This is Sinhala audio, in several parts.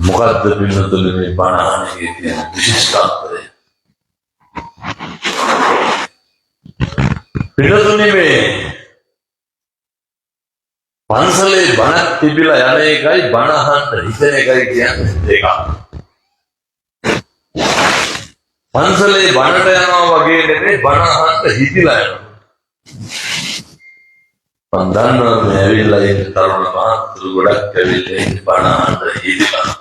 මොකද්ද පින්නතුනේ මේ බණ අහන එකේ තියෙන විශිෂ්ටත්වය? පින්නතුනේ මේ පන්සලේ බණක් තිබිලා යන එකයි බණ අහන්න හිතෙන එකයි කියන්නේ දෙකක්. පන්සලේ බණට යනවා වගේ නෙමෙයි බණ අහන්න හිතිලා යනවා. මං දන්නවා මේ ඇවිල්ලා ඉන්න තරුණ මහත්තුරු ගොඩක් ඇවිල්ලා ඉන්න බණ අහන්න හිතිලා.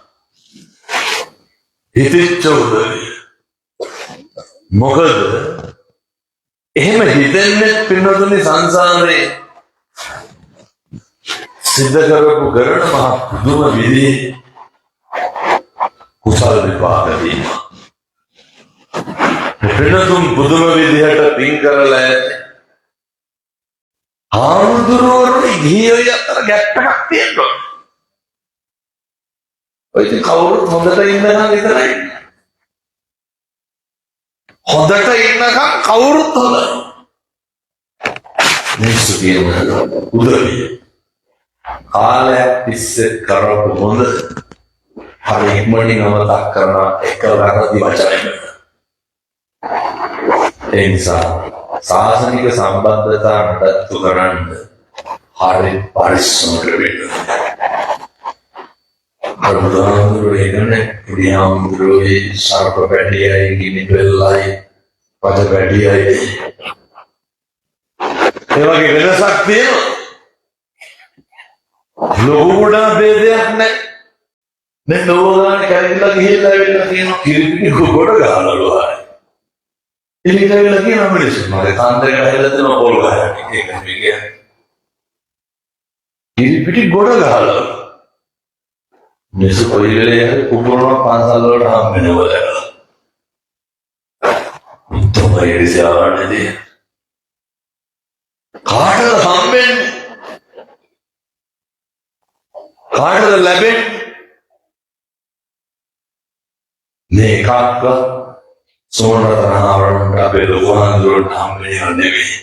හිතිච්ච උදවිය. මොකද එහෙම හිතෙන්නේ පින්නතුනේ සංසාරේ සිද්ධ කරපු කරන මහ පුදුම විදිහේ කුසල් විපාක දීම. පින්නතුන් පුදුම විදිහට පින් කරලා ඇති. හාමුදුරුවරුනි ගිහියෝ අතර ගැප් එකක් තියෙනවා. ඔය ඉතින් කවුරුත් හොඳට ඉන්නකම් විතරයි. හොඳට ඉන්නකම් කවුරුත් හොඳයි. මිනිස්සු කියන උදවිය කාලයක් තිස්සේ කරපු හොඳ හරි ඉක්මනින් අමතක කරන එක වැරදි වචනයකට. ඒ නිසා සාසනික සම්බන්ධතා නඩත්තු කරන්න හරි පරිස්සමට වෙන්න. අර බුදුහාමුදුරුවෝ ඒකනේ පොඩි හාමුදුරුවෝයි සර්ප පැටියයි ගිනි බෙල්ලයි රජ පැටියයි ඒ වගේ වෙනසක් තියෙනවා. ලොකු කුඩා භේදයක් නැහැ. මේ නෝව ගානේ කැරකිලා ගිහිල්ලා ඇවිල්ලා කියනවා කිරිපිටි ගොඩ ගහනලු ආයේ. එළියට ඇවිල්ලා කියනවා මිනිස්සු මගේ කන් දෙකට ඇහිලා තියෙනවා පොල් ගහන එක. ඒක නෙමෙයි කියන්නේ. කිරිපිටි ගොඩ ගහලා. මිනිස්සු කොයි වෙලේ හරි කුප්පනවා පන්සල් වලට හම් වෙනවා දැකලා. උත්තම ඉරිසියාවන්නේ. කාටද හම්බෙන්නේ? කාටද ලැබෙන්නේ? මේ එකක්වත් සෝමරතන ආවරණට අපේ ලොකු හාමුදුරුවන්ට හම්බ වෙන ඒවා නෙවෙයි.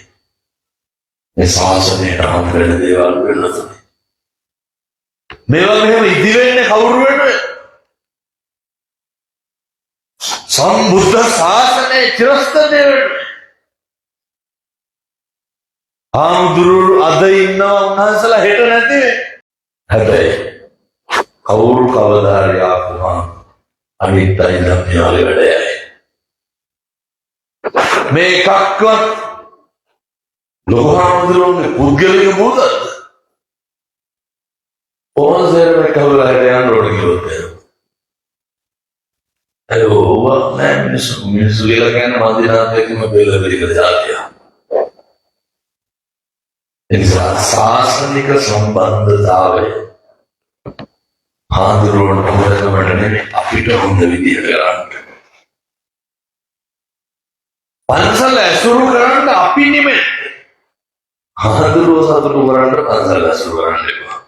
මේ ශාසනයට හම්බ වෙන දේවල් වෙන්න තුනේ. මේවා මෙහෙම ඉදි වෙන්නේ කවුරු වෙනුවෙන්? සම්බුද්ධ ශාසනයේ චිරස්ථිතිය වෙනුවෙන්. හාමුදුරුවෝ අද ඉන්නවා උන්වහන්සේලා හෙට නැති වෙයි. හැබැයි කවුරු කවදා හරි ආපුහම අනිත් අය නම් මෙයාගේ වැඩ යයි. මේ එකක්වත් ලොකු හාමුදුරුවන්ගේ පුද්ගලික බූදල්ද? ඕනසේරම එක්ක හොයලා හිට යන්න ඕන කිව්වොත් එහෙම. ඒ ඕවා නෑ මිනිස්සු මිනිස්සු කියලා කියන්නේ මන්දිරාත් එක්කම බෙල බෙල ජාතිය. ඒ නිසා සාසනික සම්බන්ධතාවය හාමුදුරුවන්ට හොයනවට නෙමෙයි අපිට හොඳ විදිහට කරන්න. පන්සල ඇසුරු කරන්න අපි නෙමෙයි. හාමුදුරුවෝ සතුටු කරන්න පන්සල ඇසුරු කරන්න එපා.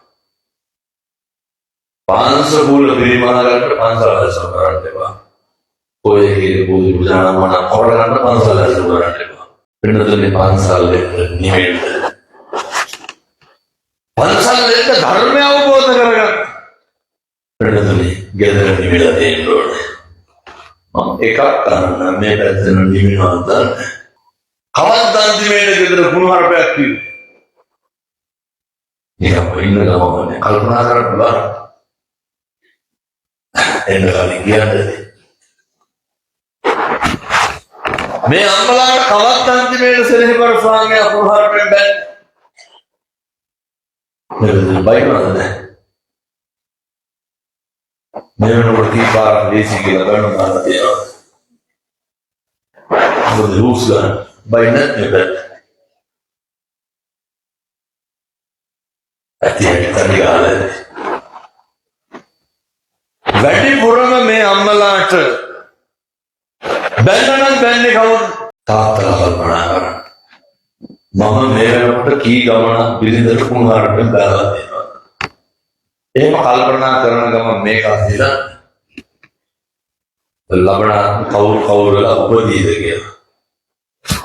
පාංශ කූල පිරිමහ ගන්න පන්සල ඇසුරු කරන්න එපා. ඔය කියන පූජ පුජානමන කරගන්න පන්සල ඇසුරු කරන්න එපා. වෙනතුනේ පන්සල් එන්න නිවෙන්න. පන්සල් එන්න ධර්මය අවබෝධ කරගන්න. වෙනතුනේ ගෙදර නිවිලා තියෙන්න ඕනේ. මම එකක් අහන්න මේ පැත්තෙන් නිවෙනවද දන්නේ. කවද්ද අන්තිමේට ගෙදර කුණු හරපයක් කිව්වේ? නිකන් ඉන්න ගමන් කල්පනා කරන්න බලන්න. එන්න කලින් කියන්නේ. මේ අම්මලාට කවද්ද අන්තිමේට සෙනෙහබර ස්වාමියා කුණු හරපෙන් බැන්නේ? මේ බයිනවද නැහැ? මේ වෙනකොට කී පාරක් ලේසි කියලා ගණන් දාලා තියෙනවා. මොකද රූස් ගන්න බයි නැත් මේ පැත්ත. ඇති ඇති තනි ගහලා ඇති. වැඩිපුරම මේ අම්මලාට බැන්න නම් බැන්නේ කවුද? තාත්තලා කල්පනා කරන්න. මම මේ වෙනකොට කී ගමනක් බිරිඳට කුණුහරුපෙන් බැලලා තියෙනවා. එහෙම කල්පනා කරන ගමන් මේක හිතන්න. ලබන කවුරු කවුරු වෙලා උපදීද කියලා.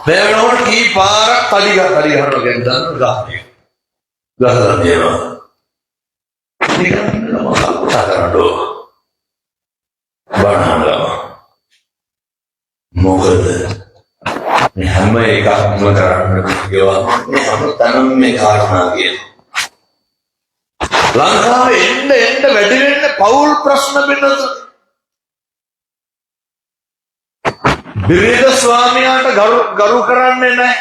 මේ වෙනකොට කී පාරක් තඩි ගහ තඩි ගහනවා කියන්නේ දන්නවද ගහ එක. ගහලා තියෙනවා. නිකන් මම කල්පනා කරන්න ඕන. මේ හැම එකක්ම කරන්න ගෙවල් හැම තැනම මේ කාරණා කියනවා. ලංකාවේ එන්න එන්න වැඩි වෙන්න පවුල් ප්‍රශ්න වෙනස. බිරිඳ ස්වාමියාට ගරු කරන්නේ නැහැ.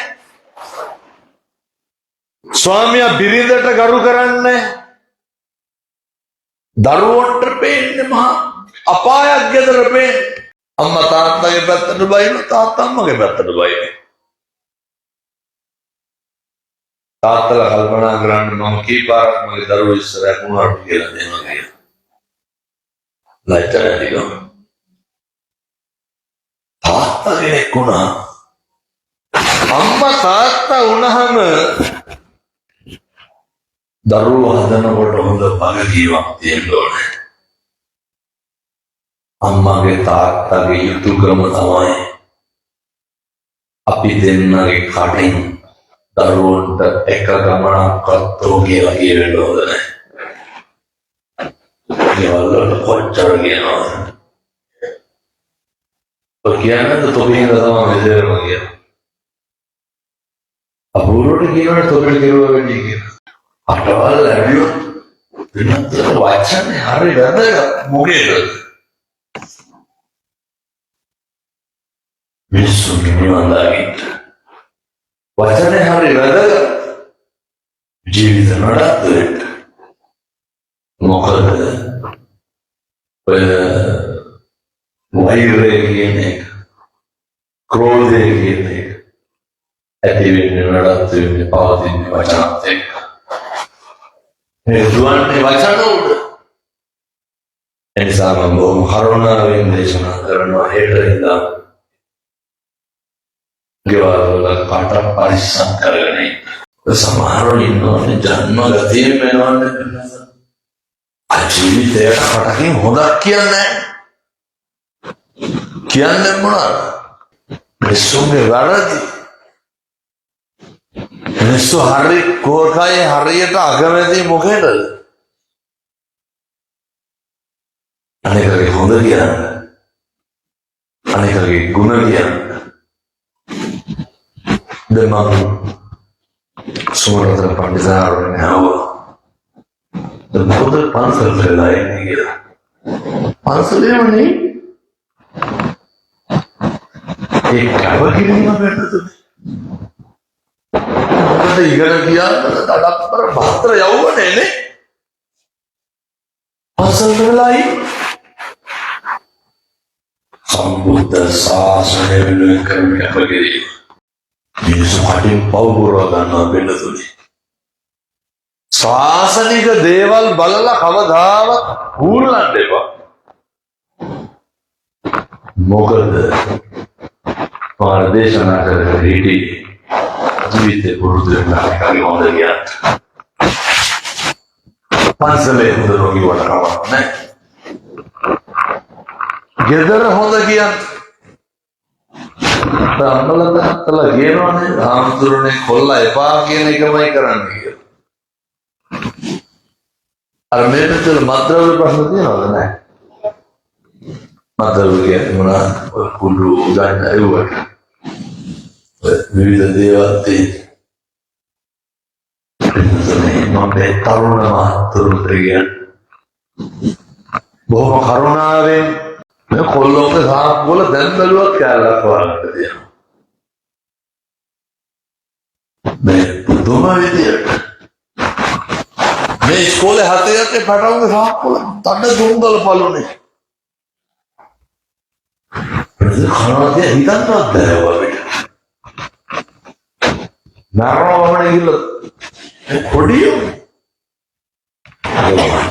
ස්වාමියා බිරිඳට ගරු කරන්නේ. දරුවන්ට පේන්නේ මහා අපායක් ගෙදර පේන්නේ. අම්මා තාත්තගේ පැත්තට බයින, තාත්තා අම්මගේ පැත්තට බයින. තාත්තලා කල්පනා කරන්නේ මම කී පාරක් මගේ දරුවෝ ඉස්සරහ කුණාටු කියලා දෙනවා කියලා. ලැජ්ජා නැතිකම. තාත්තා කෙනෙක් වුණා, අම්මා තාත්තා වුණාම දරුවෝ හදනකොට හොඳ වගකීමක් තියෙන්න ඕනේ. අම්මගේ තාත්තගේ යුතුයකම තමයි අපි දෙන්නගේ කටින් දරුවන්ට එක ගමනක්වත් හෝ කියලා කියවෙන්න හොඳ නැහැ. ගෙවල් වලට කොච්චර කියනවද? ඔය කියන්නේ තොපි හින්දා තමයි මෙසේ වෙනවා කියලා. අපූර්වට කියනවනේ තොපිට කෙරුවා වෙන්නේ කියලා. අටවල් ඇරියොත් වෙනත් වචනේ හරි වැදගත්. මොකේද? මිනිස්සුන්ගේ නිවන් දකින්න. වචනේ හරි වැදගත්. ජීවිත නඩත්තු වෙන්න. මොකද ඔය වෛරය කියන එක, ක්‍රෝධය කියන එක ඇති වෙන්නේ, නඩත්තු වෙන්නේ, පවතින්නේ වචනත් එක්ක. මේ දුවන්නේ වචන උඩ. එනිසා මම බොහොම කරුණාවෙන් දේශනා කරනවා හෙට ඉඳන් ගෙවල් වල කට පරිස්සම් කරගෙන ඉන්න. සමහරවල් ඉන්නවනේ ජන්ම ගතියෙන් වෙනවනේ. ජීවිතයට කටකින් හොඳක් කියන්නේ කියන්නේ මොනවාද? මිනිස්සුන්ගේ වැරදි. මිනිස්සු හරි කෝකයි හරියට අකමැති මොකේද? අනේකගේ හොඳ කියන්න, අනේකගේ ගුණ කියන්න. දැන් මම සුමරතන පණ්ඩිතාරෝනේ ආවා. දැන් මොකද පන්සල් වෙලා ඉන්නේ කියලා. පන්සලේම නේ. ඒ කවකිරීම වෙන්නද? මොකද ඉගෙන ගියාම දඩප්පර භද්‍ර යවුවනේ නේ. පන්සල් වෙලා ඉන්නේ. සම්බුද්ධ ශාසනය වෙනුවෙන් කරන කැපකිරීම. මිනිස්සු කටින් පව් පුරව ගන්නවා වෙනතුනේ. ශාසනික දේවල් බලලා කවදාවත් හූල්ලන්න එපා. මොකද මාර දේශනා කර කර හිටියේ ජීවිතේ පුරුදු වෙන්න හරි හොඳ කියන්න. පන්සලේ හොඳ නොකියුවට කමක් නැහැ. ගෙදර හොඳ කියන්න. අම්මලා තාත්තලා කියනවනේ ආම්තුරුනේ කොල්ලා එපා කියන එකමයි කරන්නේ කියලා. අර මේ පැත්තේ මත්ද්‍රව්‍ය ප්‍රශ්න තියෙනවද නැහැ? මත්ද්‍රව්‍ය කියන්නේ මොනවද? ඔය කුඩු ගන්න ඒවට. ඔය විවිධ දේවල් තියෙන. මම මේ තරුණ මහත්තුරුන්ට කියන්නේ බොහොම කරුණාවෙන් මේ කොල්ලෝගේ සාප්පු වල දැන් බැලුවත් කෑල්ලක් හොයාගන්න තියෙනවා. මේ පුදුම විදියට මේ ඉස්කෝලේ හතේ යටේ පටවුගේ සාප්පු වල දඩ දුම්ගල පළුනේ. කනවා තියා හිතන්නවත් බෑ ඔය අපිට. මරනවා වමනේ ගිහලා මේ කොඩියෝ.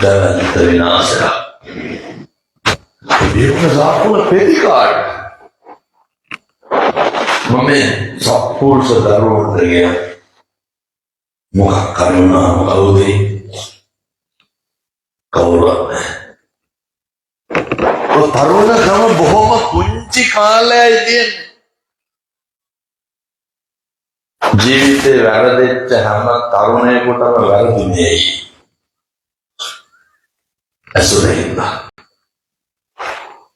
දැවැන්ත විනාශයක්. කොඩියෝගේ සාප්පු වල පෙතිකාඩ. මම මේ සත්පුරුෂ දරුවන්ට කියන මොකක් කරුණාම කවුද? කවුරුවත් නැහැ. ඔය තරුණකම බොහොම පුංචි කාලයයි තියෙන්නේ. ජීවිතේ වැරදිච්ච හැම තරුණයෙකුටම වැරදුනේ ඇයි? ඇසුරේ හින්දා.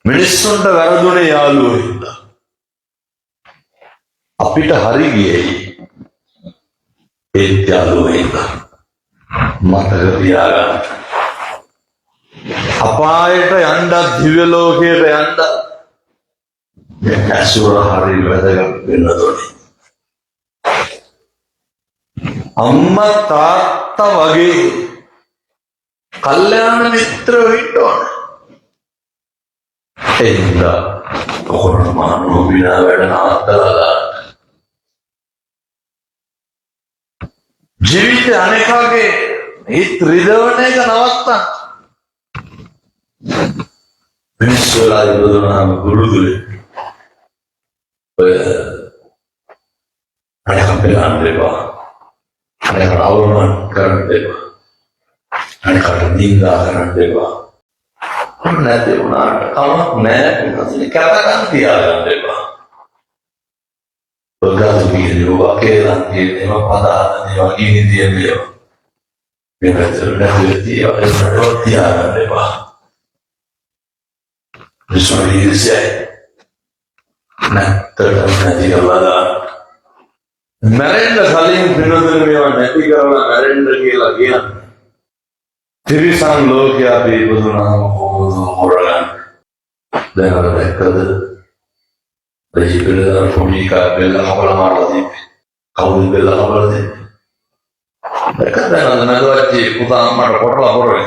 මිනිස්සුන්ට වැරදුනේ යාළුවෝ හින්දා. අපිට හරි ගියේ ඒත් යාළුවෝ ඉන්න මතක තියාගන්න. අපායට යන්නත් දිව්‍ය ලෝකයට යන්නත් මේ ඇසුර හරි වැදගත් වෙන්න ඕනේ. අම්මා තාත්තා වගේ කල්යාණ මිත්‍රයෝ ඉන්න ඕනේ. ඒ හින්දා කොහොමද මානව විනා වැඩ නවත්තලා දාන්න. ජීවිතේ අනේකාගේ හිත රිදවන එක නවත්තන්න. මිනිස්සු වෙලා ඉපදුනාම ගුරුදුරේ ඔය අනේක පෙළන්න එපා. අනේකට අවමාන කරන්න එපා. අනේකට නින්දා කරන්න එපා. ඔන්න නැති වුණාට කමක් නෑ වෙනස් කැතකම් තියාගන්න එපා. ඔය ගතු කියන ඒවා කේලම් කියන ඒවා පදාන ඒවා ගිනි තියෙන ඒවා. මේ පැත්තට නැති වෙච්ච ඒවා ඒවට තියාගන්න එපා. මිනිස්සු ඊර්ෂ්‍යයි. නැත්තටම නැති කරලා දාන්න. මැරෙන්න කලින් පිනතුන මේවා නැති කරලා මැරෙන්න කියලා කියන්නේ. තිරිසන් ලෝකයේ අපි ඉපදුනාම කොහොමද හොරගන්නේ? දැන් අර දැක්කද? දෙහිපෙළ පොඩි එකා බෙල්ල කපලා මාරලා තිබ්බේ. කවුද බෙල්ල කපලා තිබ්බේ? දැක්කද දැන් අර මැදවච්චි පුතා අම්මට කොටලා හොරේ.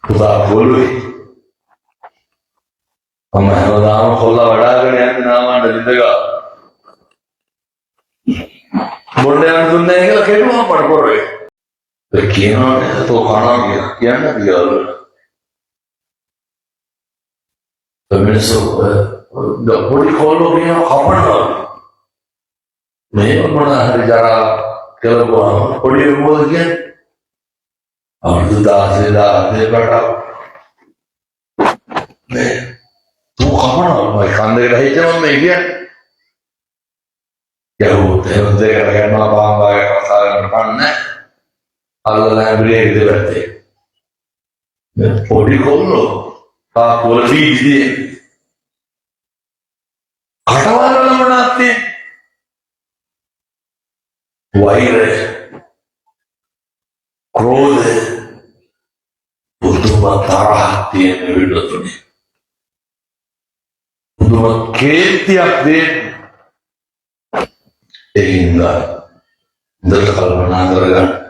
පුතා ගොළුයි. මම හැමදාම කොල්ල වඩාගෙන යන්නේ නාමන්න ලිඳගා. බොන්න යන්න දුන්නේ නැහැ කියලා කෙරුවා මට පොරේ. ඒ කියනවා නේද තෝ කනවා කියලා කියන්න කියලා. මිනිස්සු පොඩි කොල්ලෝ කියනවා කපනවා. මේ මොන හරි ජරා කියලා පොඩි මොකද කියන්නේ? අවුරුදු 16 17 කට මේ තෝ කපනවා මම කන් දෙකට හිච්ච මම මේ කියන්නේ. ගැහුවොත් එහෙම දෙකට ගන්නවා පාන් භාගයක් කතා කරන්න පන්නේ අල්ලලා බ්‍රේක් දෙපැත්තේ. මේ පොඩි කොල්ලෝ තාප්පු වල බීජ කටවල් වල මොනවද තියෙන්නේ? වෛරය, ක්‍රෝධය, පුදුම තරහක් තියෙන විඩතුනේ. පුදුම කේන්තියක් දෙන්නේ. ඒ හින්දා හොඳට කල්පනා කරගන්න.